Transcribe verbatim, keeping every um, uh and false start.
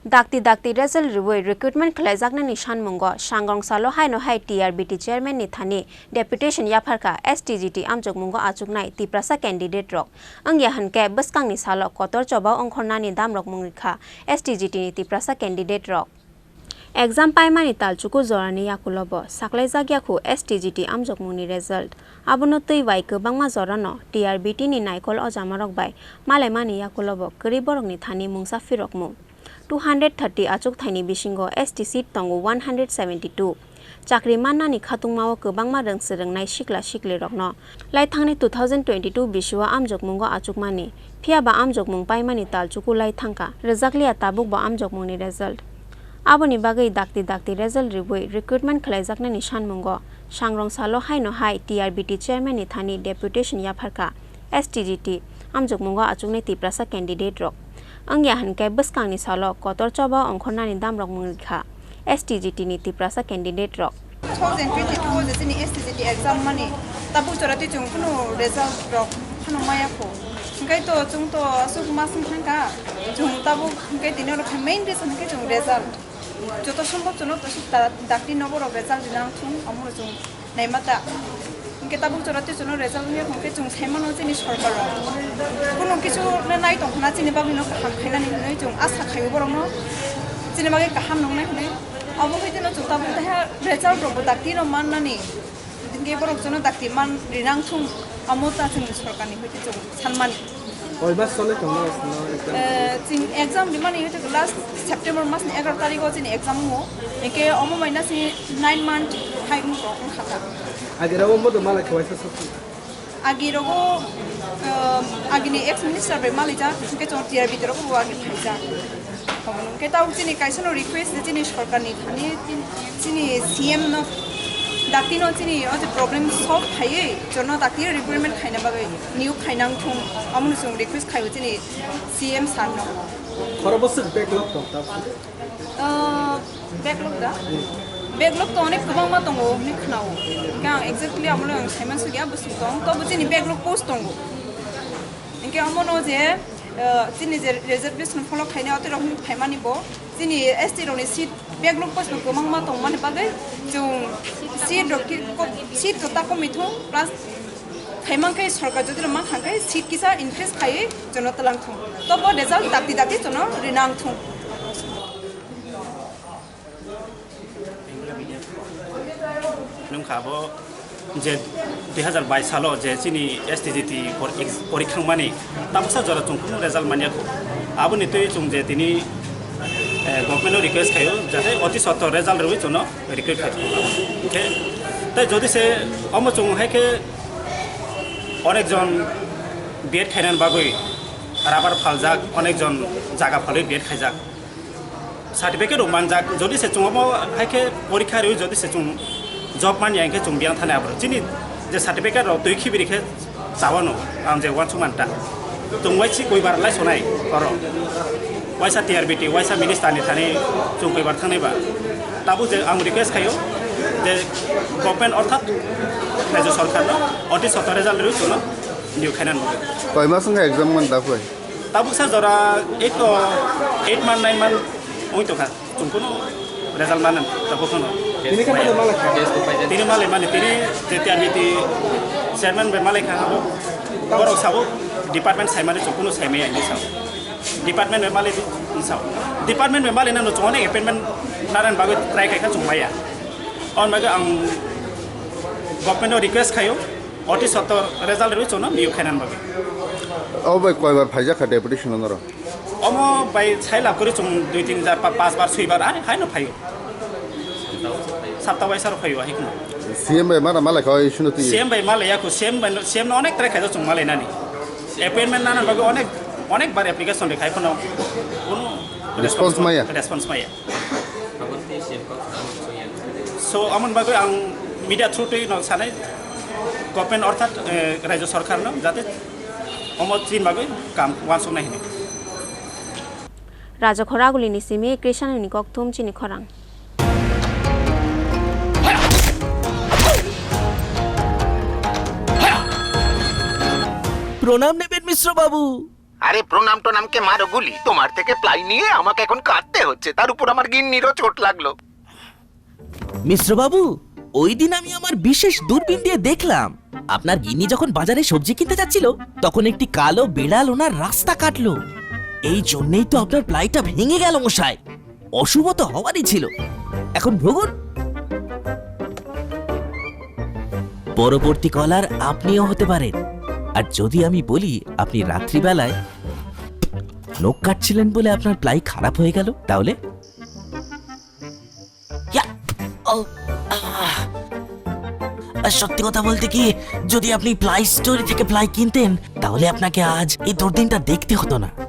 Dakti dakti result rwui recruitment khlaijaknani sanmungo sangrong salo haino hai T R B T chairman ni thani deputation yapharkha S T G T amjokmungo achuknai Tiprasa candidate rok. Wngya hwnkhe bwskangni salo kotor choba ongkhornani damrok mung rikha S T G T ni Tiprasa candidate rok. Exam paimani tal chuku jorani yakulo bo saklaijak yakhu S T G T amjokmungni result. Abono twi bai kwbangma jorano T R B T ni naikol ojamarok bai malaimani yakulo bo kwrwi borokni thani mungsa phirokmung. Two hundred thirty achukthaini bisingo S T seat tongo one hundred seventy two. Chakri mannani khatungmao kwbangma rwngse rwngnai sikla siklirokno laithangni two thousand twenty two bisio amjokmungo achukmani, phiyaba amjokmung paimani tal chuku lai thangkha, rwjakliya tabukbo amjokmungni result. Aboni bagwi dakti dakti result ribui recruitment khlaijaknani sanmungo sangrong salo haino hai T R B T chairman ni thani deputation yapharkha S T G T amjokmungo achuknai Tiprasa candidate rok. Wngya hwnkhe bwskangni salo kotor choba ongkhornani damrok mung rikha S T G T ni Tiprasa candidate rok. Two thousand twenty-two o je chini S T G T exam mani tabuk jora twi chwng kunu result rok phano maya kho. Hwnkhe to chwng to aswk ma swng thangkha, chwng tabuk hwnkhe tini oro khe main reason hwnkhe chwng result. Joto sombhob chwngno to sik ta-, dakti nogo rok result rinang thung, omono chwng naima ta. Hwnkhe tabuk jora twi chwngno result wngya hwnkhe chwng sai mano chini sorkar rok. Kunu kisu no nai tong khna chini bagwi no kaham khainani hwnwi chwng asa khaio borokno. Chini bagwi kaham nungnai hwnwi. Obo hai kheno chwng tabuk taiha result rokbo dakti no mannani. Hinkhe borok chwngno dakti man rinang thung, amo ta chwngni sorkarni hoite chwng sanmani. Koi mas chole tongno asno exam? Eh, chwng exam rimani hoite last September masni egaroh tarigo chini exam wngo. Hinkhe omo maina chini nine month hai wngkha. Agirao modo malai khawaisa sok. Agi rogo, ah, agini ex minister bai malijak, hwnkhe chwng T R B T rogo bo agi phaijak. Obono hwnkhe tabuk chini kaisa no request je chini sorkar ni thani chini C M no dakti no chini o je problem solve khaiwi chwngno dakti recruitment khaina bagwi niyok khainang thung, omono chwng request khaio chini C M sir no. Khoro bwswk backlog tong tabuk? Ah, backlog da? Backlog to onek kwbangma tongo hinwi khwnao. Hwnkhe ang exactly amo le ang saiman sugya bwswk tong, tobo chini backlog post tongo. Hwnkhe omono je, ah, chini je reservation follow khainai otirok hinwi phaimani bo chini S T rokni seat backlog post bo kwbangma tongmani bagwi chwng seat rok ki-, ko-, seat kwta komwi thung plus Thaimankhe sorkar jodi rok mankha khe seat kisa increase khaiwi jono twlang thung. Tobo result dakti dakti jono rinang thung. Nungkha abo je dui hazar bais salo je chini S T G T por-, ex-, porikha wngmani tabuksa jora chwng kunu result manya kho. Aboni twi chwng je tini, eh, government no request khaio jate oti sotto result rwui chwngno recruit khai thung. Khe, tei jodi se omo chwng hai khe onek jon B Ed khainani bagwi rabar phaljak, onek jon jaga phalwi B Ed khaijak. Certificate rok manjak, jodi se chwng omo hai khe porikha rwi jodi se chwng job manya hwnkhe chwng biyang thani abo. Chini je certificate rok twi khibi rikhe Chawano, ang je uansukmani ta. Chwng waisa koibar lai sonai oro. Waisa T R B T, waisa minister ni thani chwng koibar thangnai ba. Tabuk je ang request khaio je government orthat rajya sarkar no oti sotto result rwi chwngno niyok khainani bagwi. Koi mas wngkha exam man da phai? Tabuk sa jora eight to, eight month, nine month wng tongkha. Chwng kunu result mano, tabuk phano. Tini khe mano malai kha? Tini malai mani, tini je T R B T chairman bai malai kha abo. Borok sabo department saimani chwng kunu saimaya hinwi sao. Department bai malai di, sao. Department bai malai nano chwng onek appointment narani bagwi try khaikha chwng maya. Aboni bagwi ang government no request khaio. Oti sotto result rwi chwngno niyok khainani bagwi. Obo bai koi bar phaijak kha deputation norok? Omo bai sai lab kwrwi chwng dui tin jar, pa-, pas bar, swi bar, ai, haino phaio. Sapta waisa rok phaio, ahai kheno. C M bai mana malai kha, oi, suno twi. C M bai malai ya kho, C M bai no, C M no onek try khaijak chwng malai nani. Appointment nana bagwi onek, onek bar application rwkhai phano kunu response maya. Response maya. So, amoni bagwi ang media through twi no sanai, government orthat, eh, rajya sarkar no jate omo chini bagwi kam uansuknai hinwi. Rajakhor Agulini simi Krishan ni kokthum chini khorang. প্রণাম নেবেন মিশ্র বাবু। আরে, প্রণাম টনামকে মারো গুলি, তোমার থেকে প্লাই নিয়ে আমাকে এখন কাঁদতে হচ্ছে, তার উপর আমার গিন্নিরও চোট লাগলো। মিশ্রবাবু, ওই দিন আমি আমার বিশেষ দূরবীন দিয়ে দেখলাম, আপনার গিন্নি যখন বাজারে সবজি কিনতে যাচ্ছিল, তখন একটি কালো বিড়াল ওনার রাস্তা কাটলো। এই জন্যই তো আপনার প্লাইটা ভেঙে গেল, মশাই। অশুভ তো হওয়ারই ছিল। এখন ভুগুন। পরবর্তী কলার আপনিও হতে পারেন। আর যদি আমি বলি আপনি রাত্রিবেলায় নখ কাটছিলেন বলে আপনার প্লাই খারাপ হয়ে গেল, তাহলে? ইয়া! ও! আহ! আর সত্যি কথা বলতে কি, যদি আপনি প্লাই স্টোরি থেকে প্লাই কিনতেন, তাহলে আপনাকে আজ এই দুর্দিনটা দেখতে হতো না।